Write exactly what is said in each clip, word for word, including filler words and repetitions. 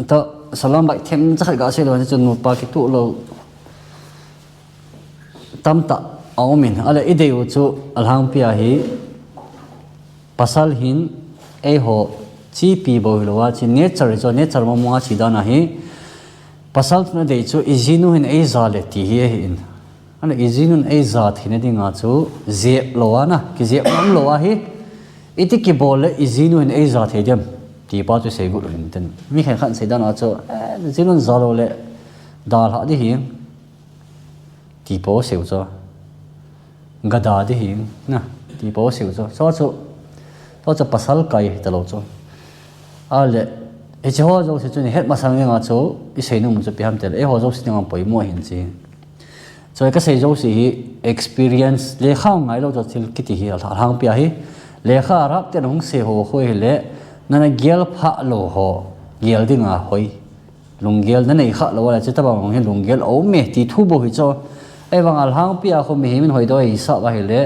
Ta soundbite themcha khat gasei lou chu nupa kituh lou tamtah aumin, ale idei u chu alhangpi a hi pasal hin eiho chipi bou hilouva, chi nature chu, nature mong mong a chi dan ahi. Pasal tuna dei chu ijinu hin eija le ti hi ahin. Ana ijinun eija theina dinga chu jep lou ana, kijep ngam lou ahi. Iti kibol le ijinu hin eija thei dem ti pa chu seigot u hinten. Mi khenkhat sei dan a chu, eh, jinun ja lou le dalha di hi. Ti po seu chu. Gada di hi. Na, ti po seu chu. Chu chu. Chu chu pasal kai talou chu. Ale, hiche ho jouse chu ni het masang dinga chu, isei nom chu ipi ham tile, eiho jouse dinga poimo ahin chi. Chu kasei jouse hi experience, lekha ngai lou chu thil kiti hi alhangpi ahi. Lekha rap ten hung sei ho khu hile, nana gel pha lou ho, gel dinga hoi. Lunggel nanei kha lou le, chutabang hi lunggel aume ti thu bou hi chu. Ahivang alhangpi a khu mihem in hoidoh hisah uva hile,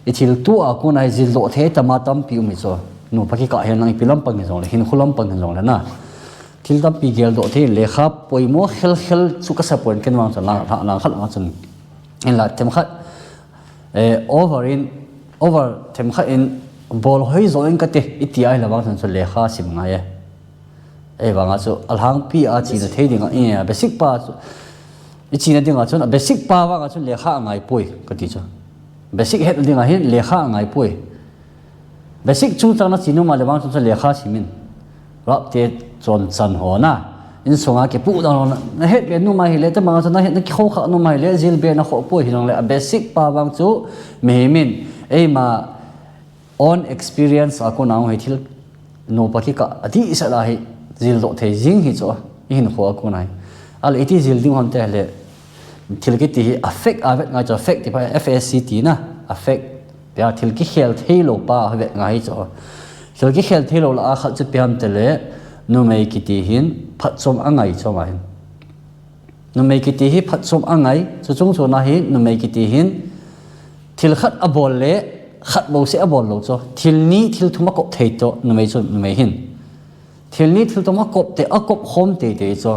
ithil tua kona hi jildoh thei tama tampi um hi chu. Nupa kikah hihen lang ipi lampang hijongle, hinkho lampang hijongle na. Thil tampi geldoh thei, lekha poimo khel khel chu kasa pon ken vang chun lang, lang khat lang chun. Hinla themkhat, eh, over in, over themkhat in bol hoi jo in kate, iti ahile vang chun chu lekha sim ngai e. Ahivanga chu alhangpi a china thei dinga, eh, basic pa chu, ichina dinga chun, a basic pa vanga chun lekha angai poi, kati chu. Basic het dinga hin lekha angai poi. Basic chungchang nachi nom a le vang chun chu lekha simin. Rapte chonchan ho na. Insunga kipuh dan ho na. Nahet be nom a hile, tabanga chu nahet, nakikhou kha nom a hile, jil be nakhoh poi hijongle, a basic pa vang chu mihem in eima own experience a kona hung hi thil nupa kikah a dihset a hi jildoh thei jing hi chu, ihinkho a kona hi. Ale iti jil ding ham tile, thil kiti hi a fact a vet ngai chu, fact ti pa, F A C T na, a fact. Tia thil kikhel thei lou pa a vet ngai hi chu. Thil kikhel thei lou lah a khat chu ipi ham tile, numei kiti hin phatchom angai chu ama hin. Numei kiti hi phatchom angai, chu chung chuna hi numei kiti hin thil khat abol le, khat bouseh abol lou chu. Thil ni, thil thum akop thei chu, numei chu, numei hin. Thil ni, thil thum akop te, akop khom teitei chu.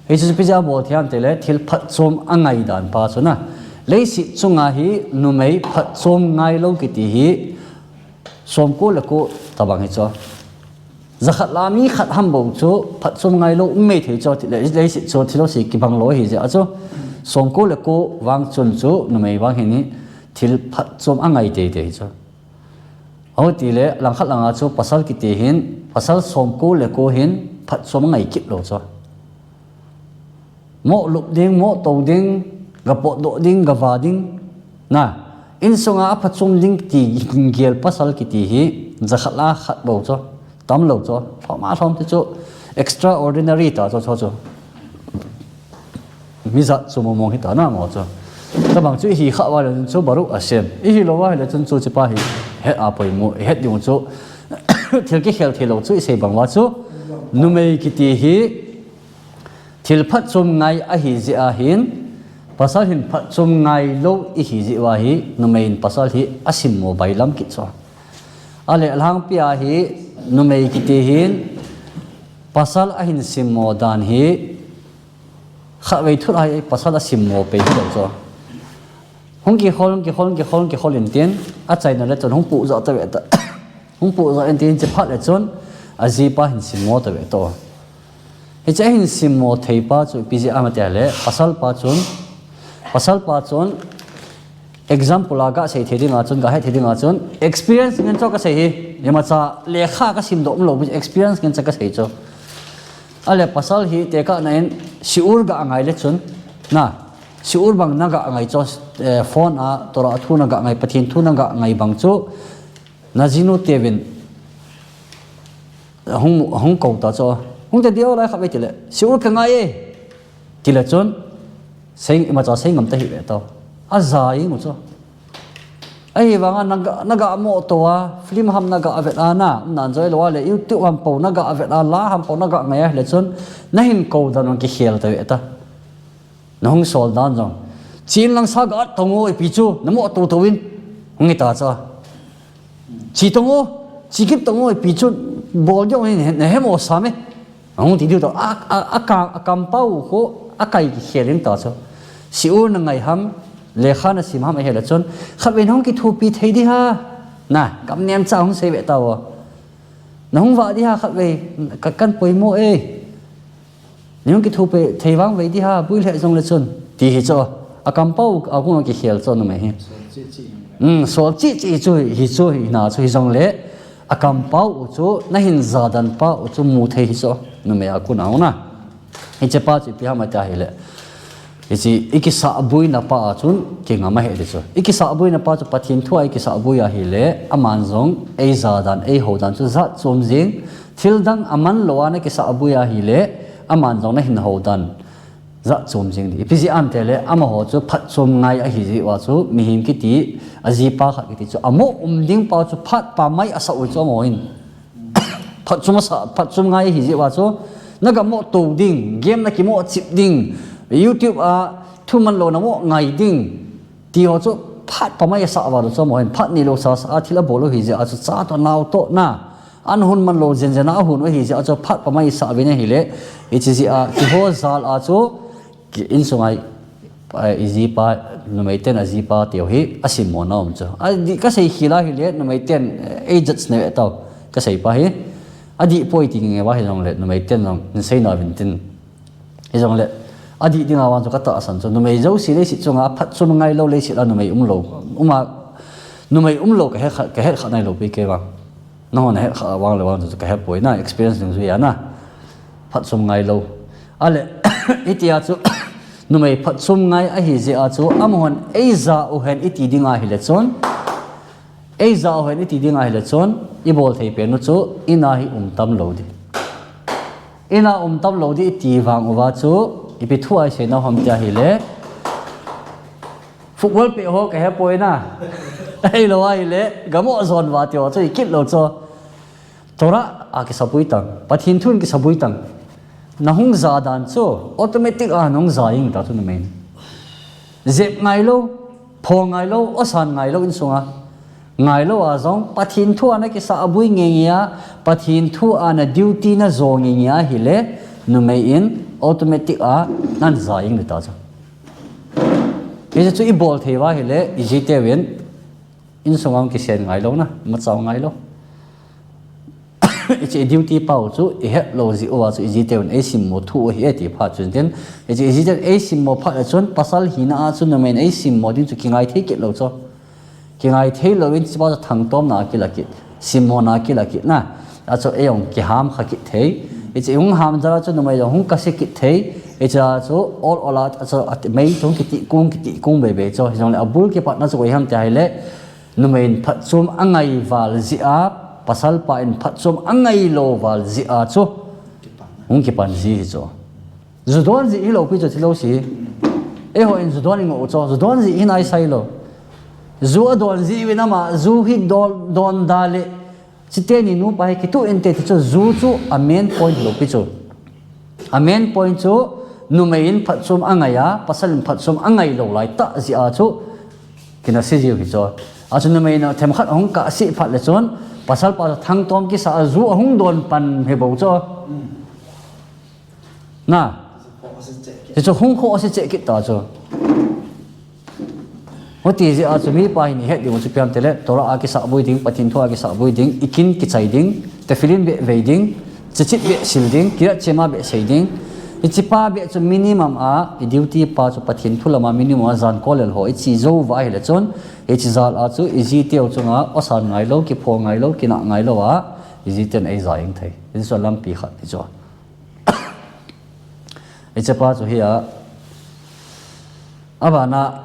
Hichu ipi jeh a bol thei ham tile, thil phatchom angai dan pa chu na. Leiset chunga hi numei phatchom ngai lou kiti hi, somko le ko tabang hi chu. Jakhat lah a mi khat ham bou chu phatchom ngai lou um mei thei chu, le, leiset chu thil jouse kibang lou ahi jeh a chu. Somko le ko vang chun chu numei vang hin hi thil phatchom angai teitei chu. Ahitile langkhat langa chu pasal kiti hin, pasal somko le ko hin phatchom angai kit lou chu. Mo lup ding, mo to ding, ga potdoh ding, ga va ding. Na, insunga aphatchom ding ti gel pasal kiti hi, jakhat lah a khat bou chu, tam lou chu, lhom a lhom ti chu, extraordinary ta chu, chu, chu. Mi jat chu mong mong hita na mo chu. Tabang chu ihi kha uva le chu Baruch Hashem. Ihi lou uva le chun chu hiche pa hi het a poimo, het ding chu. Thil kikhel thei lou chu isei bang uva chu. Numei kiti hi, thil phatchom ngai ahi jeh a hin, pasal hin phatchom ngai lou ihi jeh uva hi, numei in pasal hi asimmo bailam kit chu. Ale alhangpi a hi, numei kiti hin, pasal ahin simmo dan hi, khatvei thut a hi pasal asimmo pei hilou chu. Hung kikhol, hung kikhol, hung kikhol, hung kikhol in tin, achaina le chun hung puh jo tave ta. Hung puh jo in tin, hiche phat le chun, ajipa hin simmo tave ta. Hiche ahin simmo thei pa chu ipi jeh ham itile, pasal pa chun, pasal pa chun, example a gasei thei dinga chun, gahet thei dinga chun, experience ngen chu kasei hi, imacha lekha kasimdoh umlou, experience ngen chu kasei chu. Ale pasal hi tekahna in, shiur ga ngai le chun, na, shiur bang naga ngai chu, eh, phone a, Torah thu naga ngai, Pathen thu naga ngai bang chu, najinu teuvin, hung, hung kou ta chu, hung te diu lai khatvei tile, shiur kangai e, tile chun, sei, imacha sei ngam tahih ve tau. Aja jeng u chu. Ahivanga naga, naga mo to a, film ham naga vet a na, nanjoi lou a le, YouTube ham po naga vet a, la ham po naga ngai a le chun, nahin kou dan jong kikhel tave ta. Nahung sol dan jong. Chi in lang sa ga tong o ipi chu, namo to to in. Hung hita chu. Chi tong o, chi kit tong o ipi chu, bol jong in, nahemo sa me. Ahung ti diu to, a, a, a, kam, a kampau khu, a kai kikhel in ta chu. Siu na ngai ham, lekha na sim ham a hela chun, khatvei nahung kithopi thei di ha. Na, kam nem cha hung sei ve ta wo. Nahung va di ha khatvei, ka kan poimo e. Nahung kithopi thei vang vei di ha, bui le jong le chun. Ti hi chu, a kampau, a gung kikhel chu numei hi. Hmm, sol chi chi chu, hi chu, hi na chu, hi jong le. A kampau u chu, na hin jadan pa u chu mu thei hi chu, numei a kun a hung na. Hiche pa chu ipi ham ati a hile. Hiche, i kisahbuina pa a chun, kingam ahi ti chu. I kisahbuina pa chu, Pathen thu a i kisahbui a hile, aman jong, ei jadan, ei houdan chu, jat chom jing, thil dang aman lou a na kisahbui a hile, aman jong na hin houdan. Jat chom jing di. Ipi jeh ham ti le, amaho chu phatchom ngai ahi jeh uva chu, mihem kiti, ajipa khat kiti chu, amo um ding pa chu phat pa mai asah u chu amaho hin. Phatchom asah, phatchom ngai ahi jeh uva chu, na gam mo to ding, game na kimo chip ding, YouTube a thuman lou na mo ngai ding, ti ho chu phat pa mai asah uva chu amaho hin. Phat neilou sa sa a thil abol u ahi jeh a chu cha to nao to na. An hun man lou jen jen a hun u ahi jeh a chu phat pa mai asah uvin ahile, hiche jeh a, keiho jal a chu, ki insung a, eh, i jipa, numei ten ajipa teu hi, asim mo na um chu. A di, ka sei khel a hile, numei ten, eh, ei judge na ve tau, ka sei pa hi. Adih poi ti nge va hi jong le, numei ten jong, in sei na vin tin. Hi jong le, adih ding a vang chu ka tahsan chu, numei jouse leiset chunga phatchom ngai lou leiset a numei um lou. Um a, numei um lou ka het kha, ka het kha nai lou pi kei vang. Nahon na het kha vang le vang chu ka het poi na, experience ding chu ya na. Phatchom ngai lou. A le, hitia chu, numei phatchom ngai ahi jeh a chu, amahon ei ja u hen i ti ding a hile chun. Ei ja u hen i ti ding a hile chun, i bol thei pen u chu, in a hi um tam lou di. In a um tam lou di i ti vang uva chu, ipi thu a i sei na ham ti a hile. Football pe ho ka he poi na. Ei lou a hile, gamo jon va ti ho chu, i kit lou chu. Torah a kisabui tang, Pathen thu in kisabui tang. Na hung ja dan chu, automatic a na hung ja ing ta chu numei. Jep ngai lou, pho ngai lou, osan ngai lou insunga. Ngai lou a jong, Pathen thu a na kisabui nge nge a, Pathen thu a na duty na jo nge nge a hile, numei in automatic a nan ja ing ta chu. Hiche chu i bol thei va hile, i jiteu in, insunga hung kisen ngai lou na, machau ngai lou. Hiche i duty pau chu, i het lou jeh uva chu, i jiteu in ei simmo thu u ahi e ti phat chun tin. Hiche i jiteu in ei simmo phat le chun, pasal hina a chu numei in ei simmo ding chu kingai thei kit lou chu. Kingai thei lou in hiche pa chu thangtomna a kila kit. Simmo na a kila kit na. A chu ei hung kiham kha kit thei. Hiche i hung ham jal a chu numei jong hung kasi kit thei. Hiche a chu ol ol a, a chu a ti, mei chu hung kiti kung, kiti kung bei bei chu. Hijongle a bul kipat na chu koi ham ti a hile. Numei in phatchom a ngai val jeh a, pasal pa in phatchom a ngai lou val jeh a chu. Hung kipan ji hi chu. Ju don ji hi lou pi chu thi lou si. Eiho in ju don i ngoh u chu. Ju don ji hi nai sai lou. Ju a don ji u in ama, ju hi don, don da le. Chite ni nu pa hi kitu inte ti chu ju chu a main point lou pi chu. A main point chu numei in phatchom a ngai a, pasal in phatchom a ngai lou lai tah jeh a chu kinasi jiu hi chu. A chu numei in themkhat hung kasi phat le chun, pasal pa chu thangtom kisa a ju a hung don pan hi bou chu. Na. Ti chu hung kho asi cheh kit ta chu. Hoti jeh a chu mipa hin i het ding u chu ipi ham ti le, Torah a kisabui ding, Pathen thu a kisabui ding, i kin kichai ding, tefillin beh vei ding, tzitzit beh sil ding, kiryat shema beh sei ding. Hiche pa beh chu minimum a, i duty pa chu Pathen thu lama minimum a jan kollel ho i che jou va ahile chun, hiche jal a chu i jiteu chunga osan ngai lou, kipho ngai lou, kinah ngai lou a, i jiten ei ja ing thei. Hiche chu lampi khat hi chu. Hiche pa chu hi a, abana,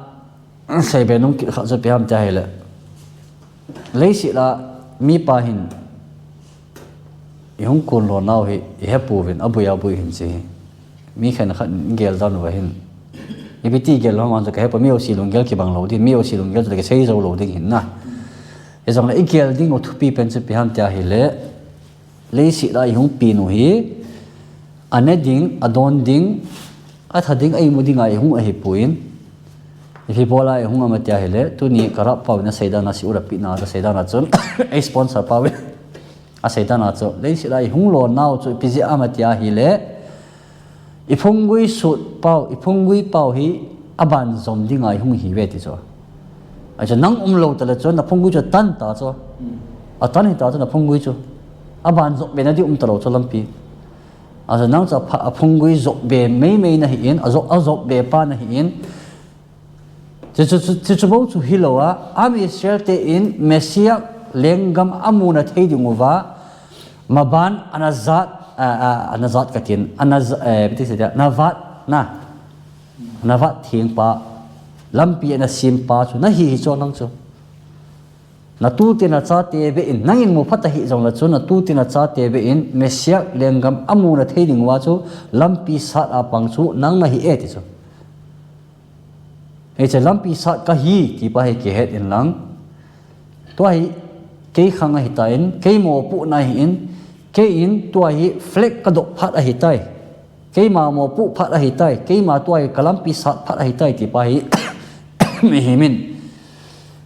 seibe nung kit khat chu ipi ham ti a hile. Leiset a mipa hin i hung kun lou nau hi i he pouvin, abui abui hin chi hi. Mi khen khat in gel dan uva hin. Ipi ti gel lou man chu ka he poi, mi jouse lunggel kibang lou ding, mi jouse lunggel chu kisei jou lou ding hin na. Hijongle i gel ding u thupi pen chu ipi ham ti a hile. Leiset a i hung pen u hi, a ne ding, a don ding, a tha ding, a imu ding a i hung ahi poi. Ipi bol a i hung ham ti a hile, tuni ka rap pau in a seidan a, shiur a pehna a seidan a chun, ei sponsor pau in. Asei dan a chu, leiset a ihung lon nau chu ipi jeh ham tia ahile, iphunggui sut pau, iphunggui pau hi aban jom dinga ihung hi uve ti chu. Achu nang umlou tale chu naphunggui chu atan ta chu. Atan hita chu naphunggui chu. Aban jom be na di um talou chu lampi. Achu nang chu apha-, aphunggui jom be meimei nahin, ajom, ajom be pa nahin. Chuchu, chu, chuchu bou chu hilou a, Am Israel te in Messiah lenggam amuna thei ding uva, maban ana jat, a, a, ana jat katin, ana j-, eh, biti se dia, ana vat, na, ana vat theng pa, lampi ana sem pa chu nahi hi chu nang chu. Natute nachate beh in, nangin mu phat ahi jongle chu, natute nachate beh in, Messiah lenggam amuna thei ding uva chu, lampi sat a pang chu, nang nahi e ti chu. Hiche lampi sat kahi, ti pa hi kihet in lang. Tua hi, kei khang ahitan, kei mopohna ahin, kei in tua hi flag kadoh phat ahitai. Keima mopoh phat ahitai, keima tua hi kalampi sat phat ahitai, ti pa hi, mihem in.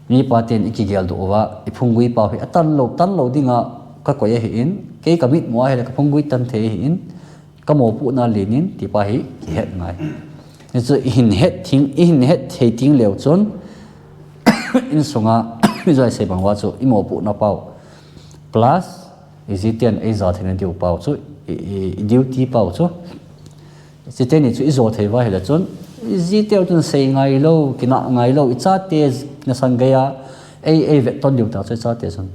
Mipa ten ikigel doh uva, iphunggui pau hi, atan lou, tan lou dinga kakoi ahin, kei kamitmu ahile kaphunggui tan thei ahin, kamopohna len in, ti pa hi, kihet ngai. Hichu ihin het theng, ihin het thei teng leu chun, insunga, ijoi sei bang uva chu, imopohna pau. Plus, ijiten eija theina diu pau chu, i, i, i duty pau chu. Ijiteni chu ijo thei uva ahile chun, ijiteu chun sei ngailou, kinah ngailou, ichate nasan geiya, ei, eivetton diu ta chu ichate chun.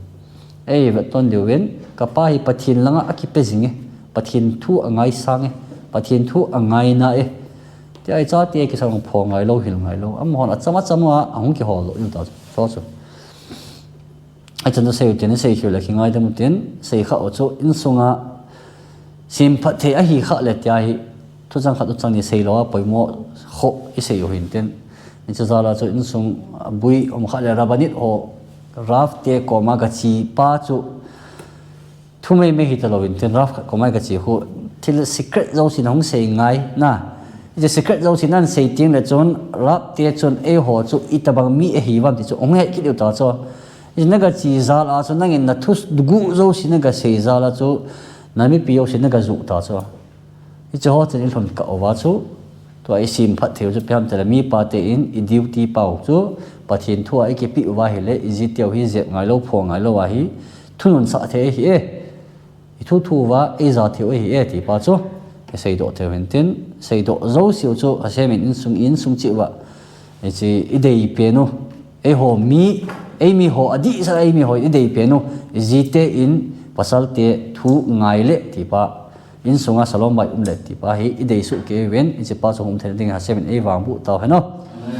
Eivetton diuvin, kapa hi Pathen langa akipe jing e, Pathen thu angaisang e, Pathen thu angaina e. Tia ichate kisang phong ngailou, hil ngailou. Amahon acham acham a, ahung kihol lou diu ta chu. Chu chu. Achun asei u tin, asei khel le kingaidam u tin, sei kha u chu insunga semphat thei ahi kha le tia hi, thuchang khat thuchang ni seilou a poimo kho isei u hintin. Hiche jal a chu insung bui um kha le Rabbanit ho, Rav te koma gache pa chu, thu meimei hita lou hintin, Rav khat koma gache khu, thil secret jouse nahung sei ngai na. Hiche secret jouse nahin sei teng le chun, Rav te chun eiho chu itobang mi ahi uvam ti chu, hung het kit diu ta chu. Hiche nagache jal a chu, nangin nathu guh jouse nagasei jal a chu, namipi jouse nagajuh ta chu. Hiche ho chun ilhun kah uva chu, tua isemphat thei u chu ipi ham itile mipa ten i duty pau chu, Pathen thu a ikipeh uva ahile, ijiteu hi jep ngailou, phong ngailou ahi, thununsah thei ahi e. Ithu thu uva, eija thei u ahi e, ti pa chu, iseidoh thei u hintin, seidoh jouse u chu, Hashem in insung, insung cheh uva, hiche idei pen u, eiho mi, eimi ho, adehset a eimi ho, idei pen u, ijite in, pasalte thu ngai le, ti pa, insunga shalom bait um le, ti pa hi, idei soh kei uvin, hiche pa chu hung um theina dingin Hashem in eivangboh tau hen o.